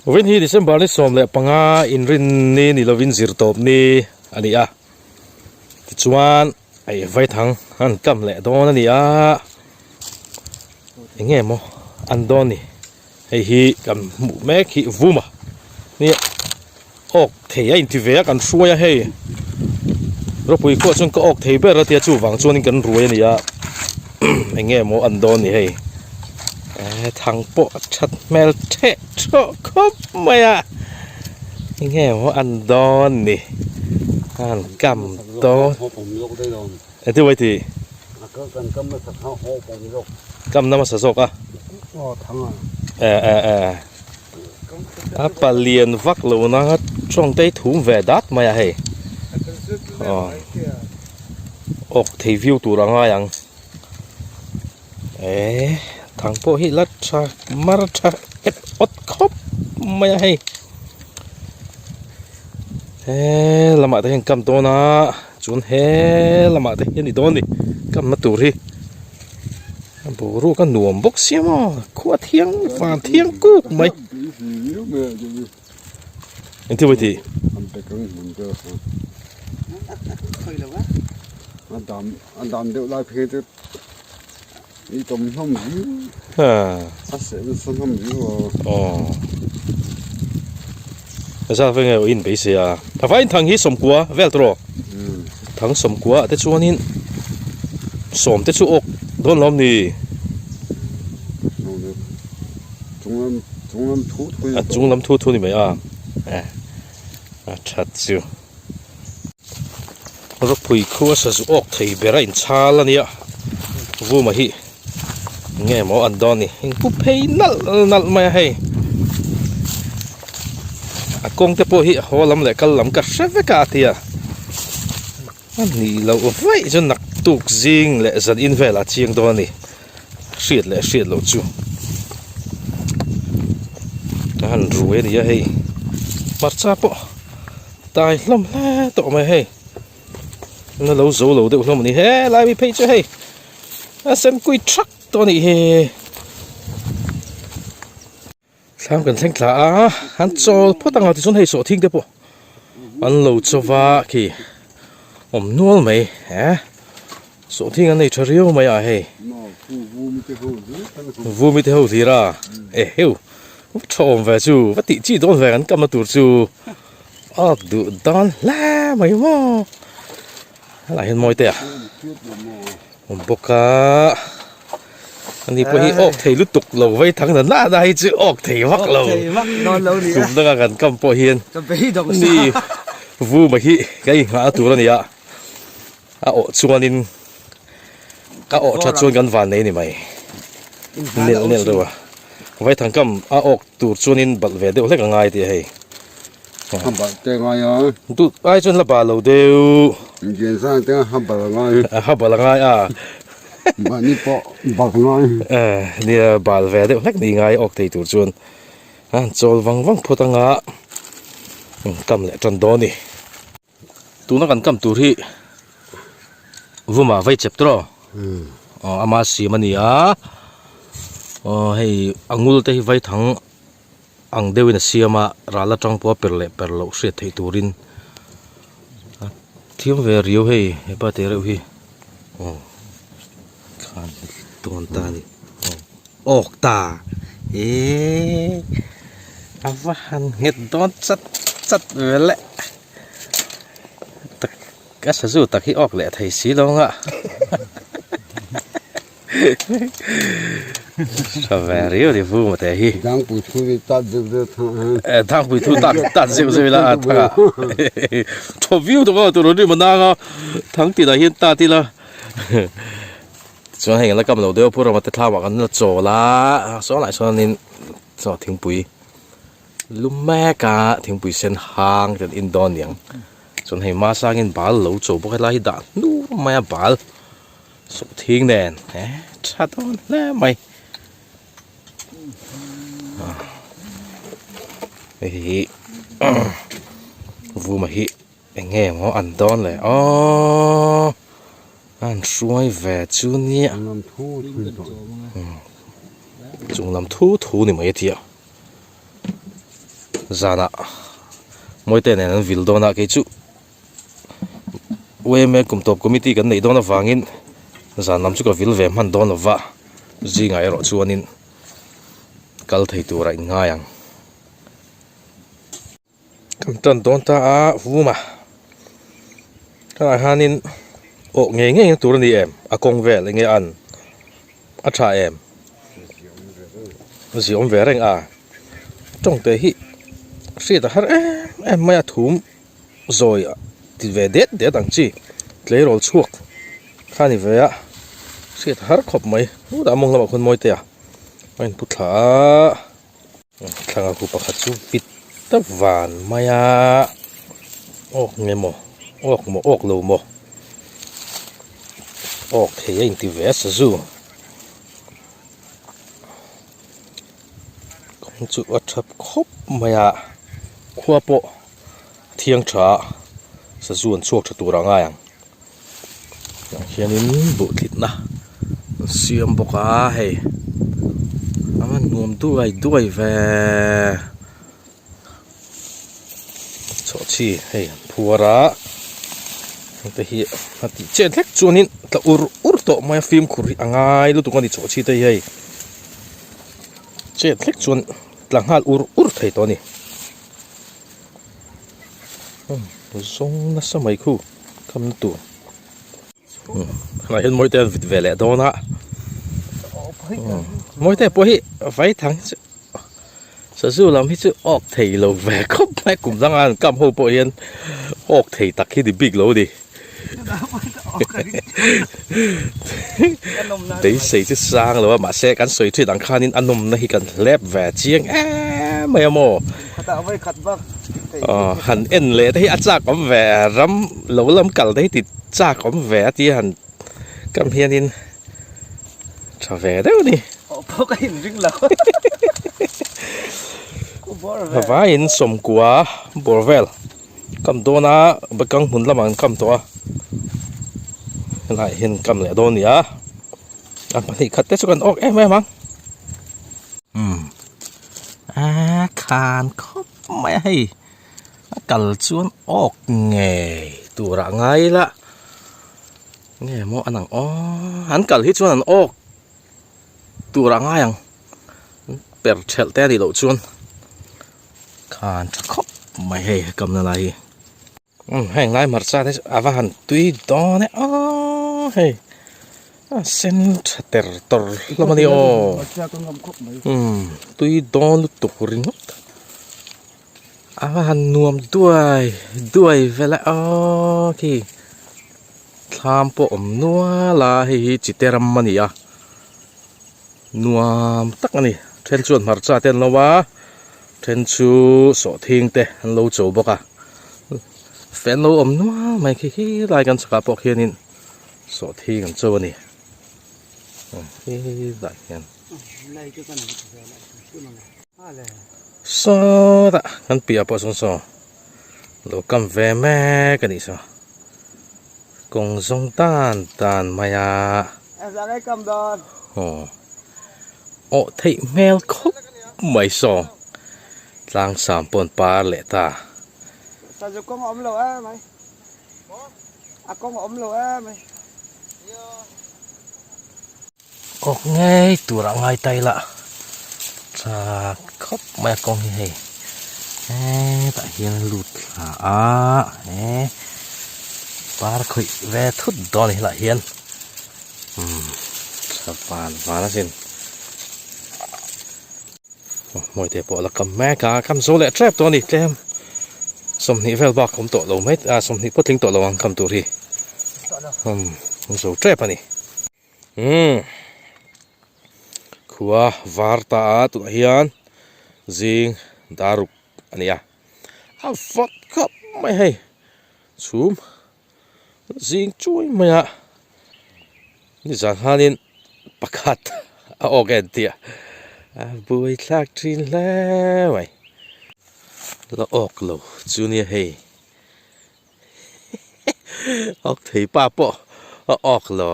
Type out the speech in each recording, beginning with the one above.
Vawin hi December ni 15 inrinni ni lovin zirtawp ni a ni a, tichuan hei vaithang an kam leh dawn a ni a, eng nge maw an dawn ni hei hi kan hmuh mek hi vuma nia awk thei a inti ve a kan hruai a hei ropui khuah chuan ka awk thei ber a tia chuvang chuanin kan ruai a ni a eng nge maw an dawn ni hei eh thang pawh a that hmel theh thawh khawp mai a eng nge maw an dawn ni an kam dawn engtin mai tih kam na hmasa zawk a eh eh eh. A palian vak lo nanga tawng te hi thum ve dat mai a hei aw awk thei viau tur a ngai ang eh thang pawh hi la tha mar tha et awt khawp mai a hei he lamah te hian kam dawn a chuan he lamah te hian a ni dawn a ni kamna tur hi. A boruak a nuam bawk sia maw khua thiang van thiang kuk mai engtin mai tih zat veng nge in beisei a a vai in thang hi sawmkua vel tawh Thang sawmkua ah te chuanin sawm te chu awk dawn lawm ni? A chung lam thu thu ni mai a eh a that chu ropui khu a sazu awk thei ber a inchhal a nia vuma hi nge maw an dawn ni engpu phei nalh nalh mai a hei a kawng te pawh hi haw lam leh kal lam ka hre vek a a ti a a nih loh vaih chu naktuk zing leh zan in velah chiang dawn a ni hriat leh hriat loh chu a han rui a ni a hei hmarcha pawh tai hlawm hle tawh mai hei na lo zo lo deuh hlawm a ni helai mi phei chu hei a sen kui thak tawh a nih hi. Thlam kan thleng thla a an chawl phawt ang a tichuan hei sawhthing te pawh an lo chaw va khi awm nual mai eh sawhthing an nei tha riau mai a hei vumi te ho hlir a eh heu tha awm ve chu va tih chi dawn ve kan kamna tur chu a duh dan hle mai maw helaiah hian mawi te a. Awm bawk a ani pawh hi awk thei lutuk lo vei thang na na na hi chu awk thei vak lo kum danga kan kam pawh hian ni vuma hi ka inghah tur a ni a a awh chuanin a awh that chuan kan van nei a ni mai nel nel deuh a vei thang kam a awk tur chuanin balh ve deuh hlek a ngai tih a hei. A balh te ngai a. Duh ai chuan la bal lo deuh. Intian sang te a bal ngai. A bal ngai a. Mahni pawh bal ngai. Eh nia bal ve deuh hlek ni ngai awk thei tur chuan a chawl vang vang phawt anga kam leh tan dawn ni. Tuna kan kam tur hi vuma vei chep tawh aw ama siam a ni a aw hei a ngul te hi vai thang ang deuhin a siam a ral atang pawha per leh per loh hriat theih turin a thiam ve riau hei hepa te reuh hi aw khan tawn ta a ni aw awk ta eee a va han nghet dawn chat chat ve le tak ka sazu tak hi awk leh thei si lo ang a tha ve riau ni vu mate hi Dangpui thu hi tat zeuh zeuh thang a eh dangpui thu tat tat zeuh zeuh ila a thang a thaw viau tawh a tur ri manang a thang tinah hian tat ila chuan hei la kam lo deuh a pu rama te thlamah kan la chawl a saw lai sawnin chaw thingpui lum mek a thingpui sen hang te an in dawn niang chuan hei hmasangin bal lo chaw bawk helai hi dah hnur mai a bal sawhthing nen eh tha dawn hle mai hei hi vuma hi eng nge maw an dawn le aww an hruai ve chu nia chung lam thu thu ni mai a tia. Zanah Mawite nen an vil dawn a, kei chu UMA kum tawp committee kan neih dawn avangin zan lam chu ka vil ve hman dawn lova, zingah erawh chuanin kal thei turah in ngai ang. Kan tan dawn ta a vum a, tunah hianin awh ngei ngei na tur a ni em a kawng vel enge an a tha em a ziawm ve reng a tawngte hi hriat a har em em mai a thum zawi ti ve det det ang chi tleirawl chhuak kha a ni ve a hriat a har khawp mai hutah mawng lamah khawn mawi te a a inpu thla a. Thlang a khu pakhat chu vit ta van mai a awk nge maw awk maw awk lo maw awk thei a inti ve a sazu kawng chu a tha khawp mai a khua pawh a thiang tha a sazu an chhuak tha tur a ngai ang. Tah hianin buh tlitna an siam bawk a hei a va nuam duai duai ve chhawhchhi hei an phuar a heng te hi a tih chet hlek chuanin tla ur ur tawh mai a fimkhur hi a ngai lutuk a ni chhawhchhi te hi hei chet hlek chuan tla nghal ur ur thei tawh a ni. Zawng nasa mai khu khamna tur hnah hian mawite an vit ve leh dawn a mawite pawh hi vai thang hi chu sazu lam hi chu awk thei lo ve khawp mai kum danga an kam ho pawh hian awk thei tak hi ni bik lo a ni beisei chu sang lo a mahse kan sawi thin ang khanin a nawmna hi kan hlep ve chiang em mai a maw aw han en leh te hi a chak awm ve ram lo lam kal te hi ti chak awm ve a tia han kam hianin tha ve deuh a ni vaiin sawmkua bawr vel. Kam dawn a bekang hmun lamah an kam tawh a helaiah hian an kam leh dawn a ni a a pahnih khat te chu kan awk em em ang umm a khan khawp mai a hei a kal chuan awk ngei tur ah ngai ila nge maw an ang aw an kal hi chuan an awk tur ah ngai ang per thelh te a nih loh chuan. Khan tha khawp mai hei a kamna lai hi umm heng lai hmarcha te chu a va han tui dawn e aww hei a sen tha ter tawr hlawm a ni aw umm tui dawn lutuk ringawt a va han nuam duai duai vel e aww khi thlam pawh awm nual a hei hi chite ram a ni a. Nuam tak a ni. Then chuan hmarcha te an lo a, then chu sawhthing te an lo cho bawk a. Fan lo awm nual mai khi khi lai kan chhakah pawh khianin sawhthing an cho a ni. Helaiah hian sawtah kan piahah pawh sawn saw lo kam ve mek a nih saw. Kawng zawng tan tan mai a. Aw awh theih hmel khawp mai saw tlang sam pawn par leh ta. Awk ngei tur a ngai ta ila tha khawp mai a kawng hi hei hetah hian a lut thla a he par khawih ve thut dawn a ni helaiah hian umm tha van van asin hmawite pawh a la kam mek a kam zo leh tep tawh a ni tlem 20 vel bak awm tawh lo mai a 20 pawh tling tawh lo ang kam tur hi umm zo tep a ni. Umm khua var ta a tunah hian zing daruk a ni a a vawt khawp mai hei chhum zing chuai mai a nizan khanin pakhat a awk en tih a a buai thlak thin hle mai la awk lo chu nia hei. Awk thei pa pawh a awk lo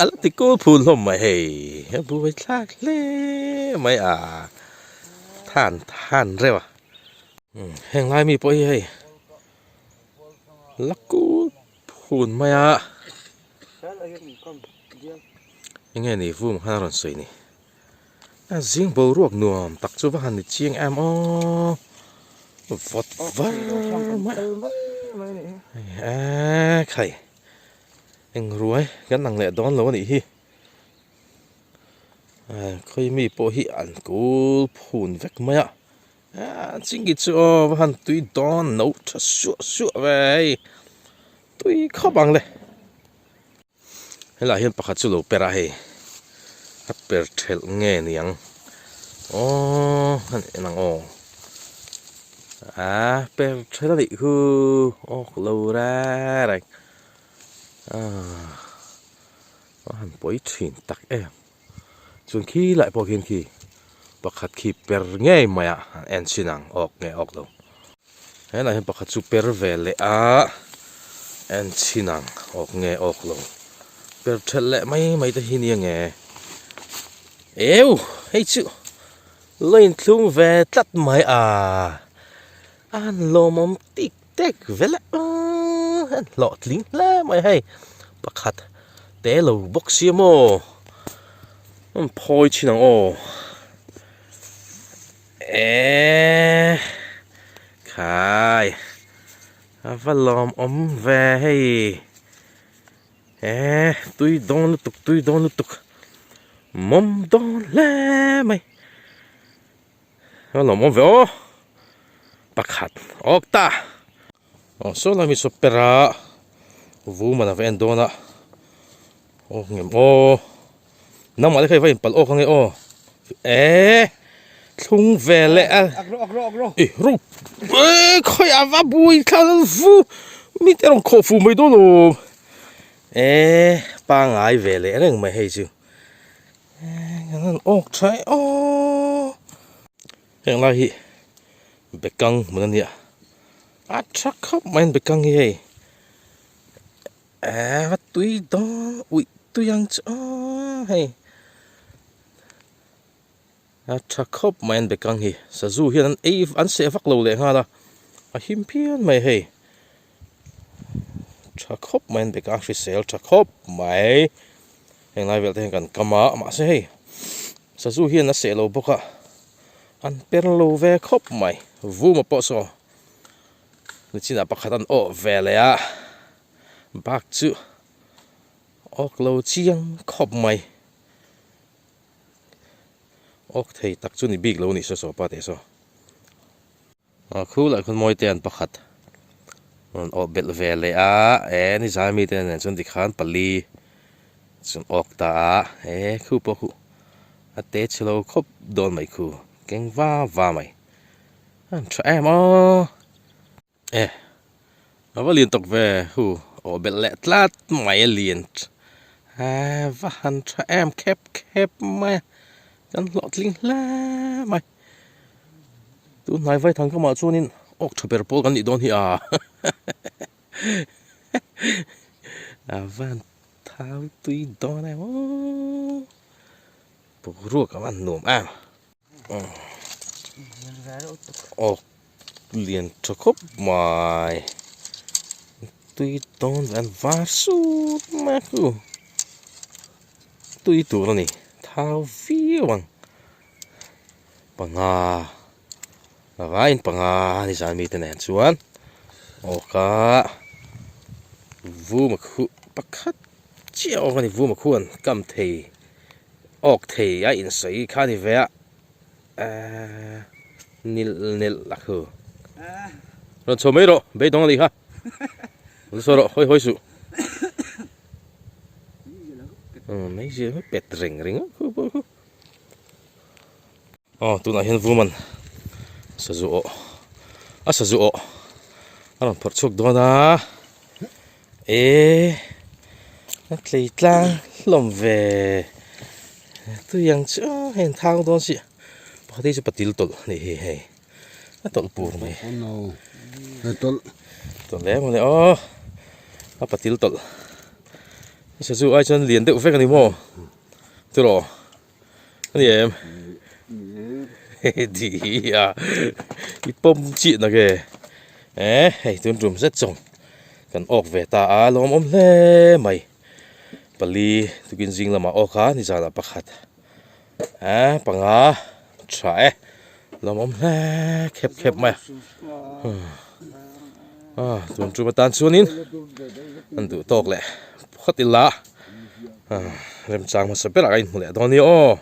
a la ti kul phul hlawm mai hei a buai thlak hle mai a. than than reuh a. Heng lai mi pawh hi hei la kul phun mai a. Enge ni vum khan a rawn sawi ni. A zing boruak nuam tak chu va han ni chiang em aw. Vawt var mai a. Eee khai eng ruai kan ang leh dawn lo a nih hi. Khawi mi pawh hi an kul phun vek mai a. Eee chingki chu aw va han tui dawn no tha suah suah ve hei tui khawp ang le. Helaiah hian pakhat chu lo per a hei a per thelh nge niang aww a ni en ang aw aa per thelh a nih khu awk lo reng aaa a han pawi thin tak em chuan khi lai pawh khian khi pakhat khi per ngei mai a an en chhin ang awk nge awk lo. Helaiah hian pakhat chu per ve leh a en chhin ang awk nge awk lo per thelh leh mai mai te hi nia nge eu hei chu lo inthlung ve tlat mai a a han lawmawm tik tek vel a an hlawhtling hle mai hei pakhat te lo bawk sia maw an phawi chhin ang aw. Eee khai a va lawm awm ve hei eee tui dawn lutuk tui dawn lutuk mawm dawn hle mai a lawm awm ve aw pakhat awk ta aw saw lai mi saw per a vum a la va en dawn a aw ngem aw. Nangmah te kha i va inpalh awk ange aw. Eee thlung ve leh a. I ru eee khawi a va bui thla vu mi te rawn khawh fuh mai dawn awm. Eee pangai ve leh reng mai hei chu. Eee kan han awk tha e aw. Heng lai hi bekang hmun a nia. A tha khawp mai an bekang hi hei. Eee va tui dawn uih tui ang chu aw hei a tha khawp mai an bekang hi sazu hian an ei an seh vak lo leh nghal a a him phian mai hei tha khawp mai an bekang hrisel tha khawp mai heng lai vel te hian kan kam a mahse hei sazu hian a seh lo bawk a an per lo ve khawp mai vuma pawh saw. Nichinah pakhat an awh ve leh a, bak chu awk lo chiang khawp mai. Awk thei tak chu ni bik lo ni saw saw pa teh saw. A khu lah khawn mawi te an pakhat rawn awh belh ve leh a, e nizai mite nen chuan tikhan pali chu an awk ta a, e khu pawh khu a te chhe lo khawp dawn mai khu keng va va mai. An tha em aw e a va lian tawk ve hu aw belh leh tlat mai a lian a va han tha em khep khep mai a kan hlawhtling hle mai tun hnai vai thang kamah chuanin awk tha ber pawl kan nih dawn hi a a van thau tui dawn em aw boruak a van nuam em. Awk lian tha khawp mai tui dawn an var sut mai a chu tui tur a ni thau viau ang panga vaiin panga a ni zan mite nen chuan awk a vuma khuh pakhat chiah awk a ni vuma khuan kam thei. Awk thei a insawi kha a ni ve a, eehh nil nil a khu. Rawn chho mai rawh, beidawng a nih kha. Rawn chho rawh, hawi hawi suh. Umm mai zia mai pet reng reng a khu pawh khu. Aw tunah hian Vuman sazu awh a sazu awh a rawn phawrh chhuak dawn a eh a tlei tlang hlawm ve tui ang chu hei an thang dawn si pakhat hi chu patil tawlh a nih hi hei a tawlh pur mai tawlh hle mawle aw a patil tawlh sazu ai chuan lian deuh vek a ni maw tiraw. A ni em? Di a i pawm chiah na nge eh hei tun tum zet zawng kan awk ve ta a lawmawm hle mai pali tukin zing lamah awk a nizanah pakhat eh panga tha e lawmawm hle khep khep mai a tun tum atan chuanin an duh tawk leh phawt ila remchang hmasa berah ka inhmu leh dawn nia aw.